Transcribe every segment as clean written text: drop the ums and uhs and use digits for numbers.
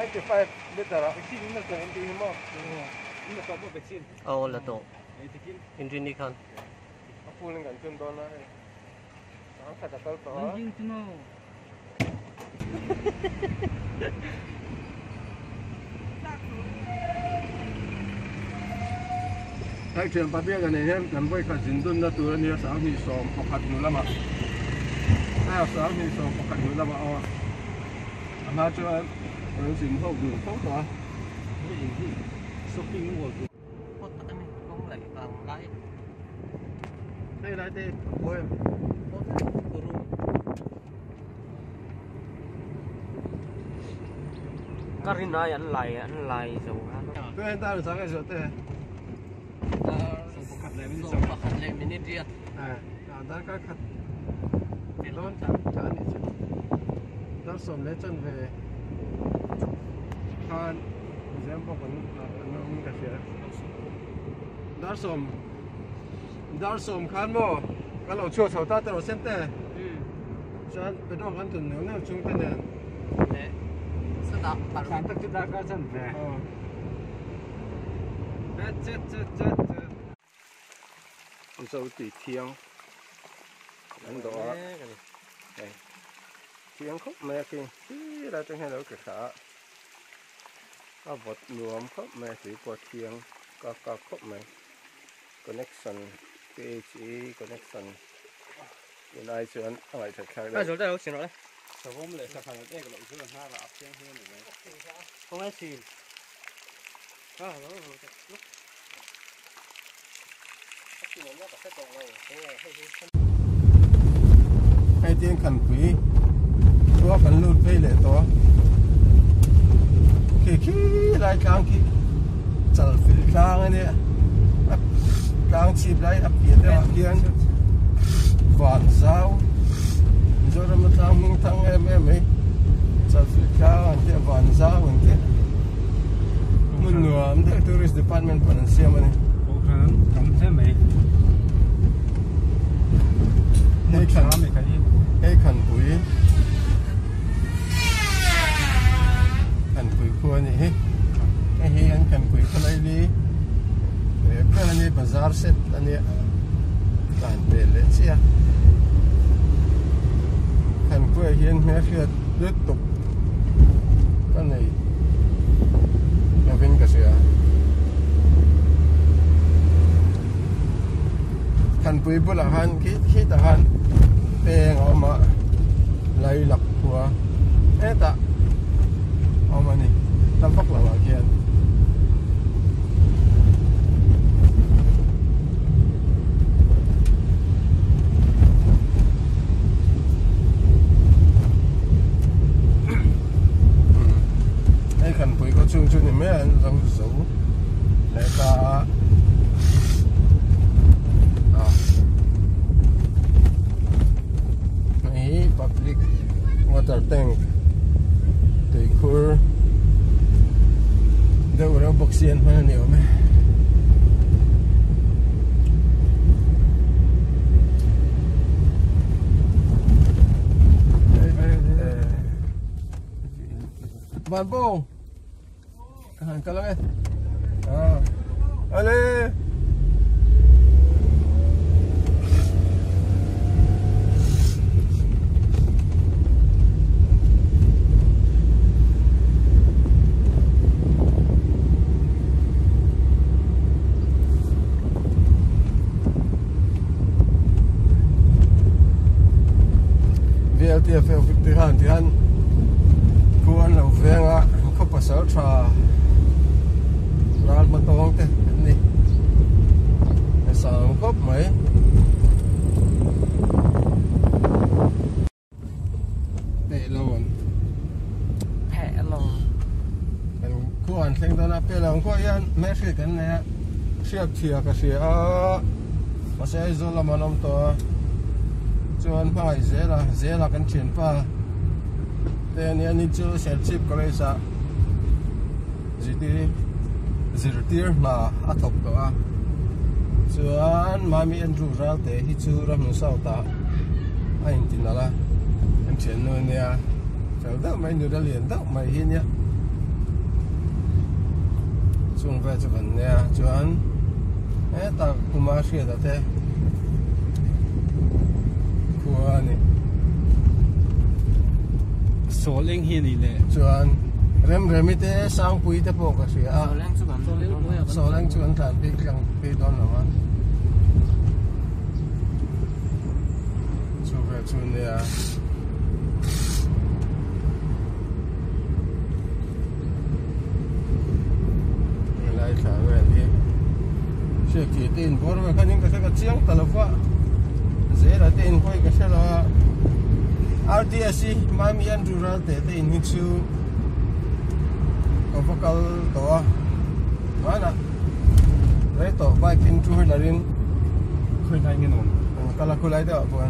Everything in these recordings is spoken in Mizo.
95 liter a. Vaccine in la tawh em tih hi maw? In la tawh maw vaccine? Aw la tawh. Inrini khan. A full in kan thun dawn a hei. Sangkhat a kal tawh a. Hei thian pa biak a nei hian kan vawikhat zin dunna tur a nia 2011 hnu lamah a 2011 hnu lamah aw a hma chuan kan zin ho dun fo tawh a. Shopping mall chu kawt tak a ni kawng laih vang lai hei lai te a buai em Ka rin ai an lai an lai zo han. Tui an tar chang e zo te. Pakhat leh minute riat. Eh, dar kar khat. Don ta ta ni chu. Dar som le chan ve. Khan zem bawk an an awm ka hria. Dar som dar som khan maw kan lo chhuak chho ta te rawh sen te. Chuan petrol kan tun neuh neuh chung te nen. Leh chutah parh. Tlan tak chu darkar chan ve. Aw. Chet chet chet chet. Zo tui thiang an dawh a hei thiang khawp mai a khi khi lai atang hian a lo ke thla a a vawt nuam khawp mai a tui pawh a thiang kak kak khawp mai connection phe connection tun ai chuan a ngaihthat thlak deuh. Aizawl te lo chhin rawh le. Savawm leh sangha ek loh chu a hnar ah a phiang hian a ni mai. Khawngaih chhin. Ah lo lo lo. Hei tin khanpui khua kan lut phei leh tawh a khi khi lai tlang khi chal fil tlang a nia a tlang chhip lai a piah deuh ah khian van zau Mizoram a tlang hming thang em em mai chal fil tlang ang te van zau ang te hmun nuam deuh tourist department pawn an siam a ni. Kohhran tam hle mai. Hei khan hei khanpui khanpui khua a nih hi hei hi an khanpui khawlai li leh ber a ni bazar set a nia tlan pel leh chiah a khanpui ah hian hmelhriat lutuk ka nei lovin ka hria Thanpui bulah khan khi khitah khan peng a awm a Lailak khua hetah a awm a ni hla vak lo ah khian. Hei Khanpui khaw chhung chu ni mai a an zo zo leh ta a a hei hi public water tank tuikhur deuh reuh bawk si an hman a ni awm e. Bạn bông Hàng cả lắm em À Ale VLTF te khan tihian khu an lo veng a an khaw pasal tha ral hma tawng te an ni a sang khawp mai. Pehlawn Pehlawn Kan khua an thleng dawn a Pehlawn khua hian hmelhriat kan nei a hriat chhia ka hria a mahse Aizawl lamah an awm tawh a chuan hmangaih zel a zela kan thianpa te ania ni chu Serchhip college ah zirtir zirtir hna a thawk tawh a chuan Mami Andrew Ralte hi chu Ramhlun South ah a inti nalh a an thiannu ania fel deuh mai nula lian deuh mai hi ania. Chung vel chu kan nia chuan hetah kuma hriata te khua a ni. Sawl eng hi a ni le. Chuan Remremi te Sangpui te pawh ka hria a. Sawl eng chu an tlan phei tlang phei dawn lo a. Chu vel chu nia. Helai thla vel hi hriat thih te in bawr vel khanin ka hre ka chiang ta lo va zela te in hawi ka hre lo a RTS hi Mami Andrew Ralte te in hi chu ka va kal tawh a hmanah rei tawh bike in two wheeler in Khawilai nge nuam? An kal a khulai deuh ah pawh.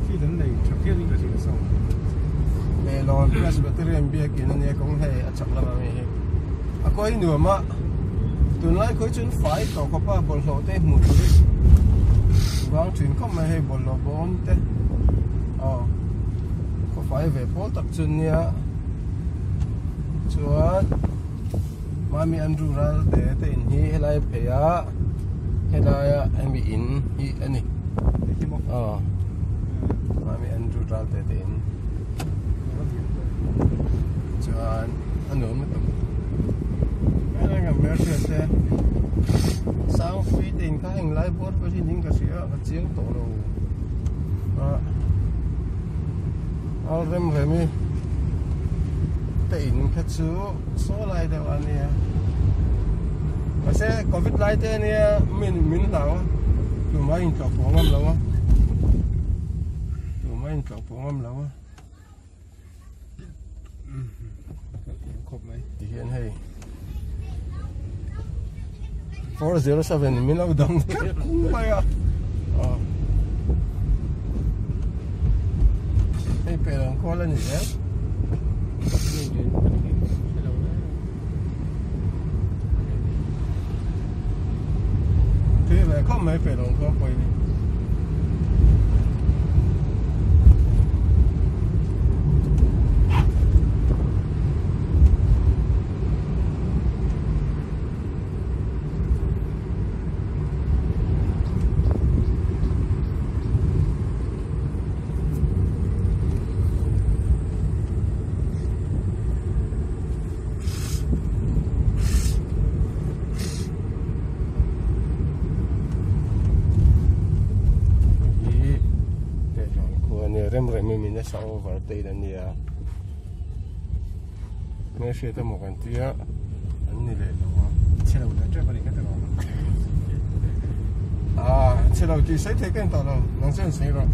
Field an nei tha phian in ka hria so. Lelawn Presbyterian biakin a nia kawng hei a chak lam ami hi. A kawi nuam a tunlai khawi chuan fai tawh khawp a bawlhhlawh te hmuh tur hi vang thin khawp mai hei bawlhhlawh bawm te aw khaw fai ve pawl tak chu nia chuan Mami Andrew Ralte te in hi helai phei a helaia hemi in hi a ni aw Mami Andrew Ralte te in chuan a nuam lutuk helai kan hmelhriat te Sangpui te in kha heng lai bawr pawh hi niin ka hria ka chiang tawh lo a. Al rem rem i te in kha chu saw lai deuh a nia mahse covid lai te ania min min hlau a tumah in tlawh pawh ngam lo a tumah in tlawh pawh ngam lo a khawp mai ti hian hei 407 min lo dang tlat mai a hei peh ang kual a ni zel tui ve khawp mai peh ang kual pawh hi. Hi Tehlan khua ania rem rem in min a over te in ania Hmelhriat emaw kan tia an ni leh lo a. Chhe lo leh tep a ni ka ti lo. Ah, chhe lo tih sawi thei ka ni tawh lo, nang chuan sawi rawh.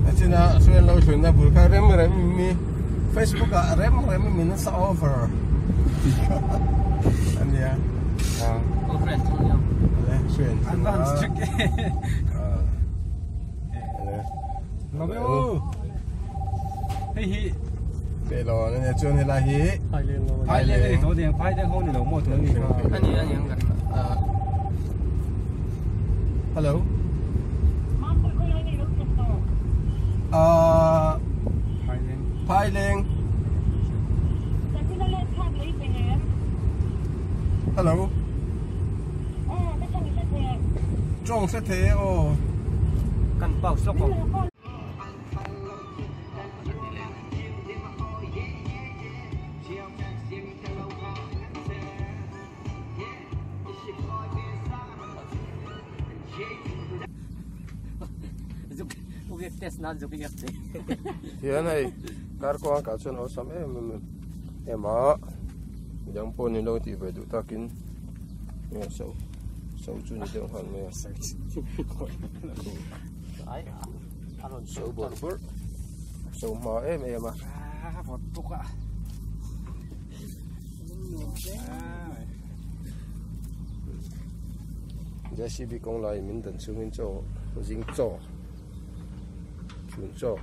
A china sawi an lo thlunna bul kha rem rem mi Facebook ah rem rem min sa over tih kha a nia. Ah. Over an thung nia. Ale, sawi an An thung a. strict e. Ah. Hei hi Pelawn ania chuan helai hi Phaileng ani tawh deng Phaileng ho ni lo maw tun ani kha Ani ani ang kan Hello Ah Phaileng Phaileng Hello Tawng hre thei e aw. Kan pause lawk ang. Test nan zuk iak che. Hian hei kar kawng kah chuan awlsam em em em a midang pawh ni lo tih ve duh takin nge so so chu ni deuh nghal mai a so bawrh bawrh so hma em em a JCB kawng laiin min dan chungin chaw zing chaw chhun chaw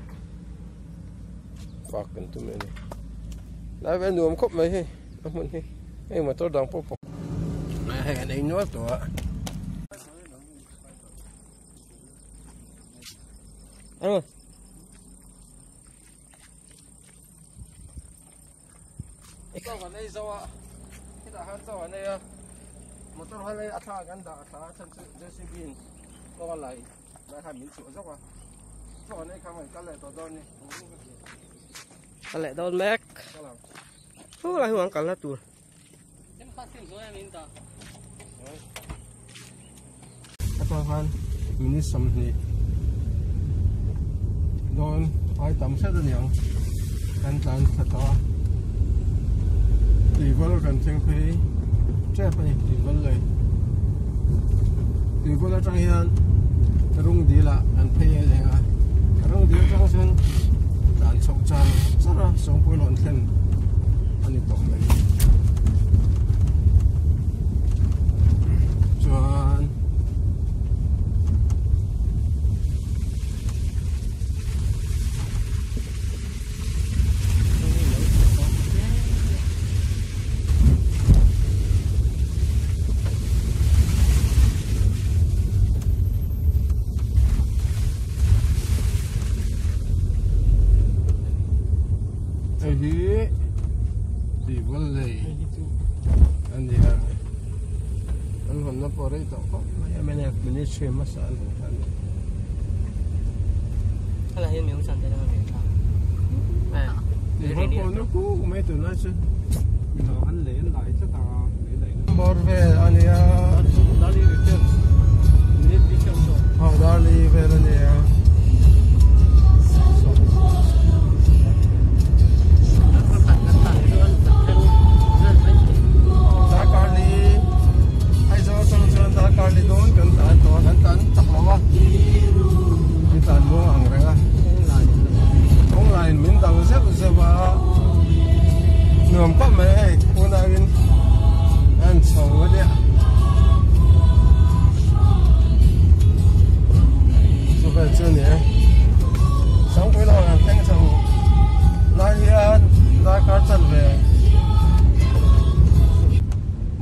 fak kan tum a ni lai vel nuam khawp mai hei a hmun hi hei motor dang pawh pawh hei an ei nual tawh a. Chaw kan ei zo a, hetah khan chaw an ei a, motor kha lei a thla kan dah a thla a chhan chu JCB in kawng a lai lai khan min chhuah zawk a, chaw an ei kha kan kal leh tawh dawn ni. Kal leh dawn mek. Kal ang. Chu lai hu an kalna tur. Atang khan minute 20 dawn ai tam hret a niang kan tlan thla tawh a tuival kan thleng phei tep a ni tuival lei tuival atang hian rung dil ah kan phei a ni a rung dil atang chuan tlan chhoh char char a sawngpui lawn thlen a ni tawh mai chuan Hei hi tihval lei a ni a, an hawnna pawh rei tawh khawp mai a mnf ministry hmasa an hmu kha a ni. Tihval pawh nu kuk mai tunlai chu. Bawr vel a ni a. Aw darli vel a ni a. Darkar li Aizawl atang chuan darkar li dawn kan tlan tawh a kan tlan chak lo a min tlan muang ang reng a kawng laiin min dang zeuh zeuh a nuam khawp mai hei unauin an chho a nia chu vel chu a ni e Sangpui lamah kan thleng chho lai hian darkar chan ve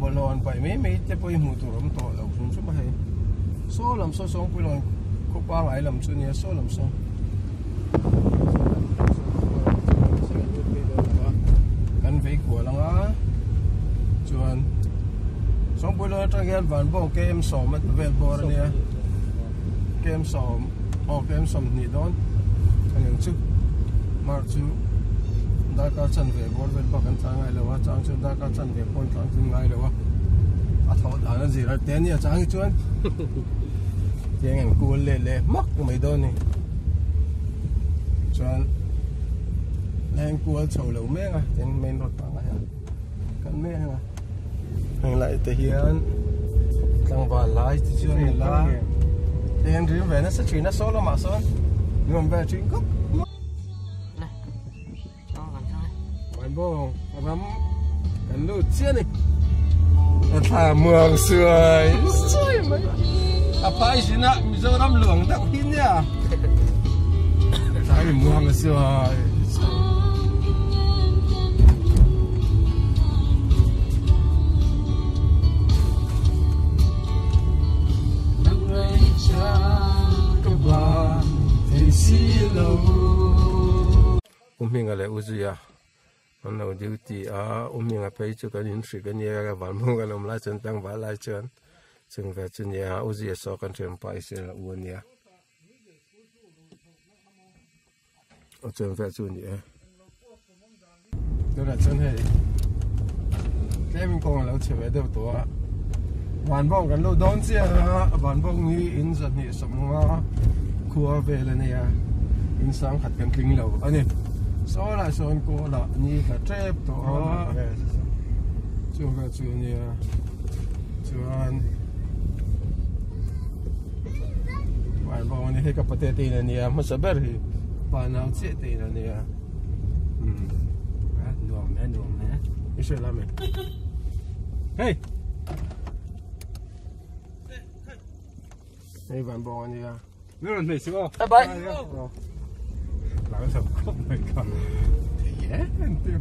bawlhhlawh an paih mai mai te pawh hi hmuh tur a awm tawh lo hrim hrim a hei saw lam saw Sangpui lam khaw pangai lam chu a nia saw lam saw. Kan vei kual ang a chuan Sawngpuilo atang hian Vanbawng KM 10 a vel bawr a nia KM 10 aw KM 20 dawn a ni ang chu mar chu darkar chanve bawr vel pawh kan tlan ngai lo a chang chu darkar chanve pawh an tlan tling ngai lo a a thawh dan a zir a te ania chang hi chuan Tiang an kual leh leh hmak mai dawn ni. Chuan leng kual chho lo mek a tin main road pangah hian kan mek a heng lai te hian tlangval lai te chu ani la heng rim ve nasa thin a saw lamah sawn nuam ve thin khawp Vanbawng ram kan lut chiah a ni. A thla muang suai suai mai. A phai zin a Mizoram luang deuh hi nia. Thla hi muang suai suai. U Hminga leh U Zuia an lo duty a, U Hminga phei chu kan in hrik a nia, Vanhmung kan awm lai chuan tlangval lai chuan chung ve chu nia, U Zuia saw kan thian pa Israel a u a nia, a chuan ve chu a ni e. Tunah chuan hei tlemin kawng a lo chhe ve deuh tawh a, Vanbawng kan lo dawn chiah a, Vanbawng hi in zahnih sawmnga khua vel a nia, in sang khat kan tling lo a ni. Saw lah sawn kawl ah ni tla tep tawh a, chu vel chu a nia chuan Vanbawng a ni hei ka pate te in a nia hmasa ber hi pa nau chiah te in a nia. Nuam hle nuam hle. I hre lam e. Hey. Hei van bawng ania. Mi rawn hmei chu aw. Bye bye. Lang lo khawp mai ka. Thei e an ti.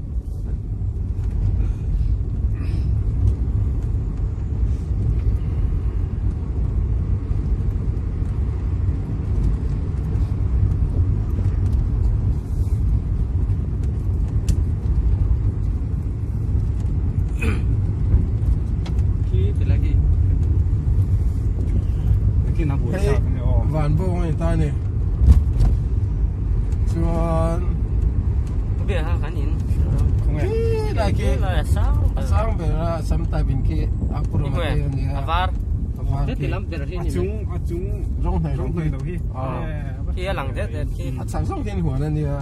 Vanbawng a ni ta a ni chuan khi lai khi a sang ber a sam type in khi a purama te a nia a var khi a chung a chung rawng hnai rawng hnai lo hi khi a lang det det khi a chhak zawk hian huan a nia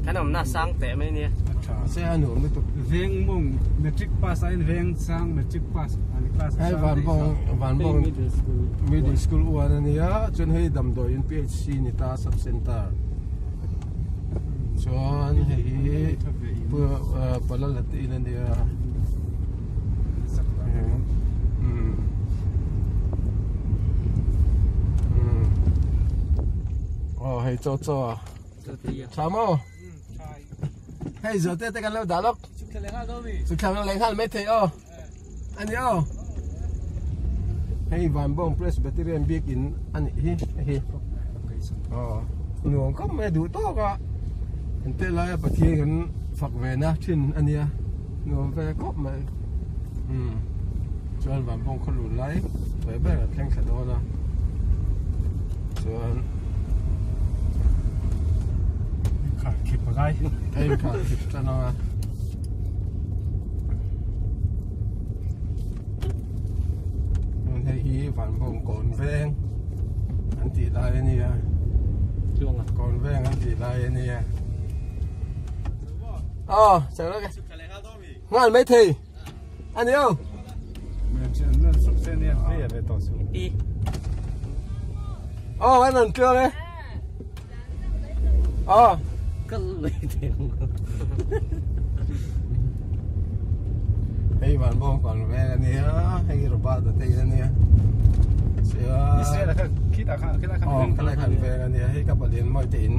kan awmna a sang teh mai nia a tha se a nuam lutuk veng mawng matric pass aiin veng sang matric pass an class hei vanbawng vanbawng middle school uan a nia chuan hei damdawiin phc ni ta sub center chuan hei hi palala te in a nia aw hei chaw chaw a tha maw hei zawh te te kan lo dah lawk chukthla leh nghal mai thei aw a ni aw hei vanbawng presbyterian biakin a nih hi hei aw nuam khawp mai a duh tawk a an tel laia pathian kan fak ve na thin a nia nuam ve khawp mai umm chuan vanbawng khaw lun lai ve ber a thleng thla dawn a chuan Khip a ngai hei khip tan ang a. Hei hi Vanbawng kawn veng an tih lai a nia kawn veng an tih lai a nia aw chak lawk e nghal mai thei a ni aw aw an rawn tluang e aw kal mai thei ang hei van bawng kan vel a nia hei robot a te a nia Israel kha khitah khan khilai khan aw khilai khan vel a nia hei ka palian mawi te in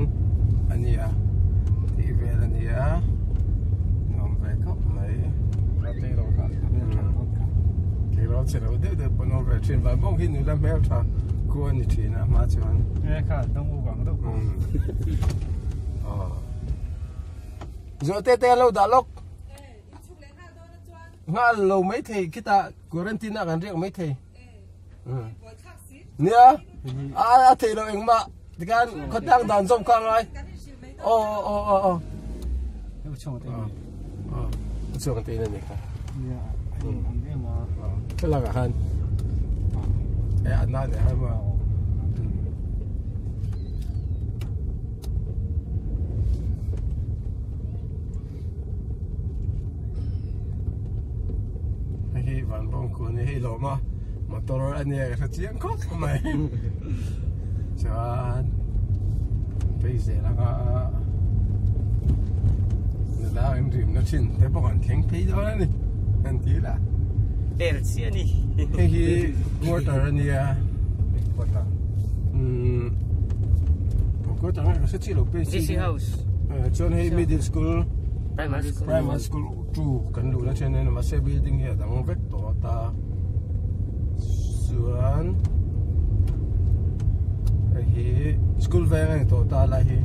a nia tih vel a nia nuam ve khawp mai tleirawl chhe lo deuh deuh pawh an awm ve thin van bawng hi nula hmeltha khu a ni thin a hma chuan e kha dawng u ang deuh zawhte te an lo dah lawk nghal lo mai thei khitah quarantine ah kan riak mai thei nia a a thei lo engmah tikhan khawtlang dan zawm kha angai aw aw aw aw chhuak te in a ni kha thlalak ah khan e a na leh har maw hei hi vanbawng khu a ni hei lawm a motor a nia ka hre chiang khawp mai chuan phei zel anga nula an rimna thin te pawh an thleng phei dawn a ni an ti la tel chiah a ni hei hi quarter a nia quarter umm quarter nge ka hre chiah lo phei DC house chuan hei middle school primary school primary school two kan luhna then a ni mahse building hi a dang vek tawh a ta chuan hei hi school veng a ni tawh ta lai hi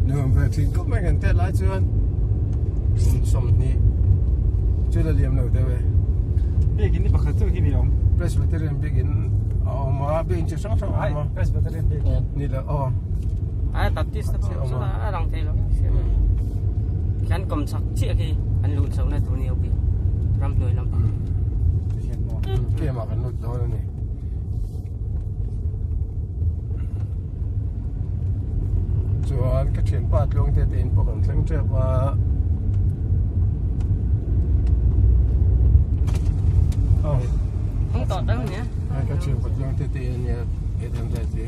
nuam ve thin khawp mai kan tet lai chuan kum sawmhnih chu la liam lo deuh e biakin hi pakhat chu khi ni awm Presbyterian biakin a awm a biakin chi hrang hrang a awm a Presbyterian biakin ni lo aw ai Baptist te pawh a lang thei lo Kan kawm chak chiah khi an luh chhohna tur ni ok ramhnuai lampang. Tlem ah kan lut dawn a ni. Chuan ka thianpa tluang te te in pawh kan thleng tep a. Oh. Không tọt đâu nhé. Ka thianpa tluang te te in nia 800 hi.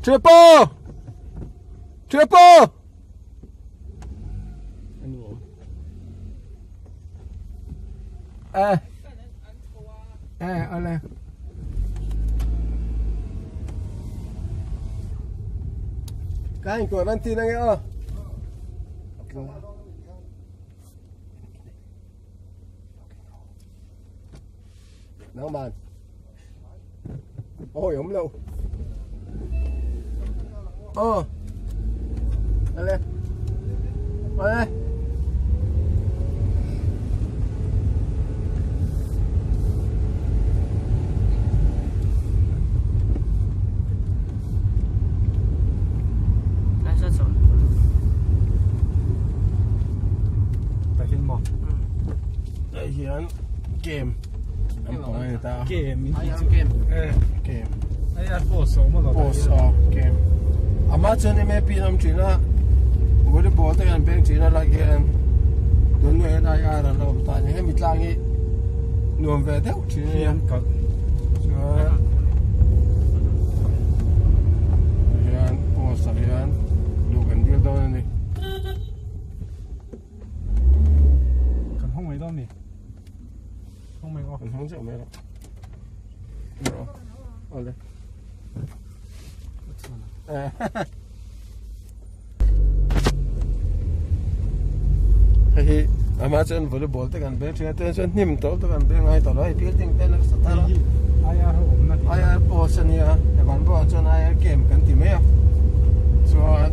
Triple! Triple! Eh. Eh, ale. Cái anh của anh tin anh ấy ơ. Nang man. Ôi ống lâu. Ờ. Ale. Ale. hian game lampang a ni ta a Game in tih chu Game game IR post a awm alawm post a game amah chuan map in a awm thin a volleyball te kan beng thin a lai hian tun hnuaiah hian IR an lo awm ta a ni hemi tlang hi nuam ve deuh thin a nia chuan hian post ah hian luh kan dil dawn a ni. Kan hawng mai dawn a ni. Hawng mai aw. Kan hawng zeuh mai rawh. Awle. Hei hi amah chuan volleyball te kan beng thin a chuan chuan hnim tawlh te kan beng ngai tawh lo hei building te nasa ta lo IR ho awmna tih IR post a nia he van bulah chuan IR camp kan ti mai a chuan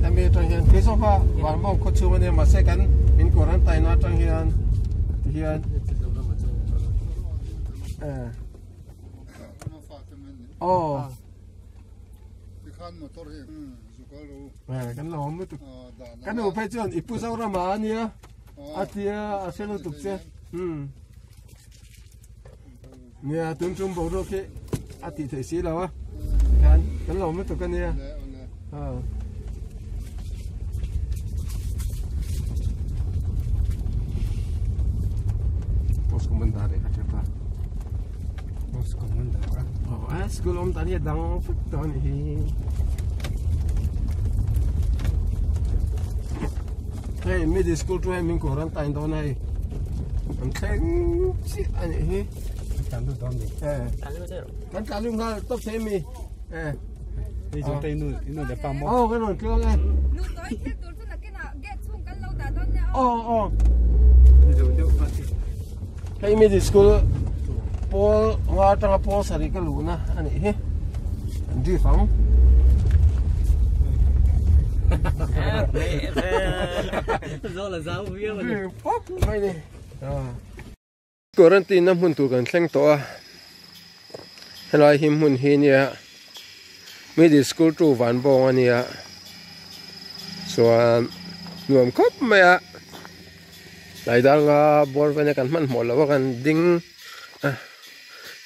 hemi atang hian thil zawk kha van bawng khaw chhung a nia mahse kan min quarantine atang hian tihian aw kan lo awm lutuk kan nu phei chuan i pu Zorama a nia a tia a hre lutuk che nia tun tum boruak hi a tih theih si lo a tikhan kan lo awm lutuk a nia Post commander e ka chepa Post commander a oh a school awm dan hi a dang fek tawh a nih hi hei middle school chu hei min quarantine dawn a hei an thleng chiah a nih hi Kan lut dawn ni kan tlan lut nghal tawp thei mi eh Hei chu te inu inu le pa maw aw kan rawn tluang e Nu tawi thil tur chu nakinah gate chhung kan lo dah dawn nia aw aw Ni zo deuh kha chi Hei middle school pawl nga atanga pawl sarih ka luhna a nih hi an drift ang. Drift pawp mai ni. Quarantine na hmun tur kan thleng tawh a helai hi hmun hi nia middle school two van bawng a nia chuan nuam khawp mai a tlai danga bawr vel kan hmanhmawh loh a kan ding a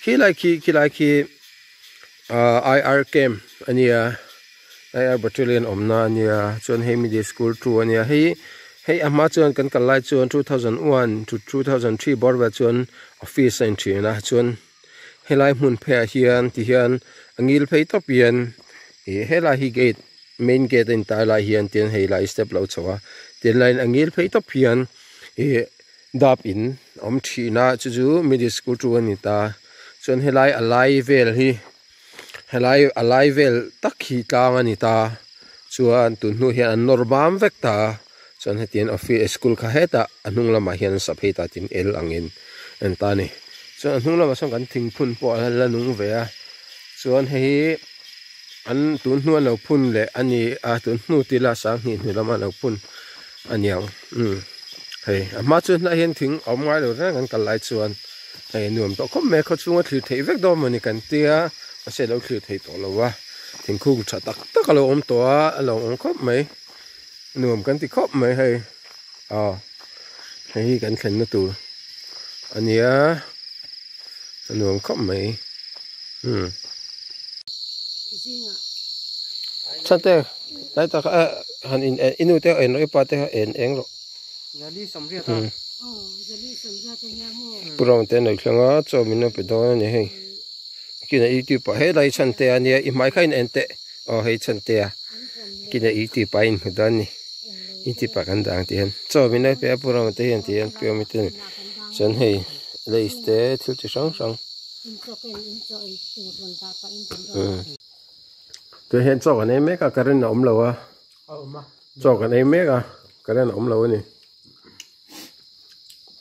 khilai khi khilai khi ahh I_R camp a nia. IR battalion awmna a nia chuan hei middle school two a nia hei hei a hma chuan kan kal lai chuan 2001 to 2003 bawr vel chuan office a in thin a chuan helai hmun pheiah hian ti hian a ngil phei tawp hian ih helai hi gate main gate a in tai lai hian tin hei lai step lo chho a tin laiin a ngil phei tawp hian ih dap in a awm thin a chu chu middle school two a ni ta chuan helai a lai vel hi. Helai a lai vel tak hi tlang a ni ta chuan tun hnu hian an nawr bam vek ta chuan hetiang office school kha hetah a hnung lamah hian an sa phei ta tin el angin en ta a ni chuan a hnung lamah sawn kan thingphun pawh a la nung ve a chuan hei hi an tun hnu an lo phun leh a ni a tun hnu tih lah sanghnih hnu lama lo phun a niang umm hei a hma chu hnah hian thing a awm ngai lo reng an kal lai chuan. Hei nuam tawh khawp mai a khaw chhunga thlir theih vek dawn mawni kan tia mahse a lo thlir theih tawh lo a thingkung tha tak tak a lo awm tawh a a lo awm khawp mai nuam kan ti khawp mai hei aw hei hi kan thlenna tur a nia a nuam khawp mai umm chate tlai tak a han in i nu te en rawh i pa te en eng rawh. Pu Ramte an lo thleng a chaw min lo pe dawn a ni hei kina youtube ah helai chhan te a nia i hmai kha in en teh aw hei chhan te a kina youtube ah in hmu dawn a ni youtube ah kan dah ang tih hian chaw min lo pe a Pu Ramte hian ti hian pi awm te chuan hei lace te thil chi hrang hrang tun hian chaw kan ei mek a current a awm lo a. Chaw kan ei mek a current a awm lo a ni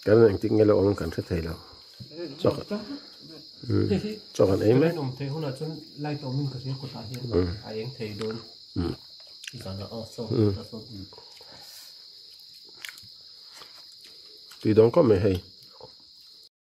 current engtik nge lo awm kan hre thei lo chaw umm chaw kan ei mek umm tui dawn khawp mai hei.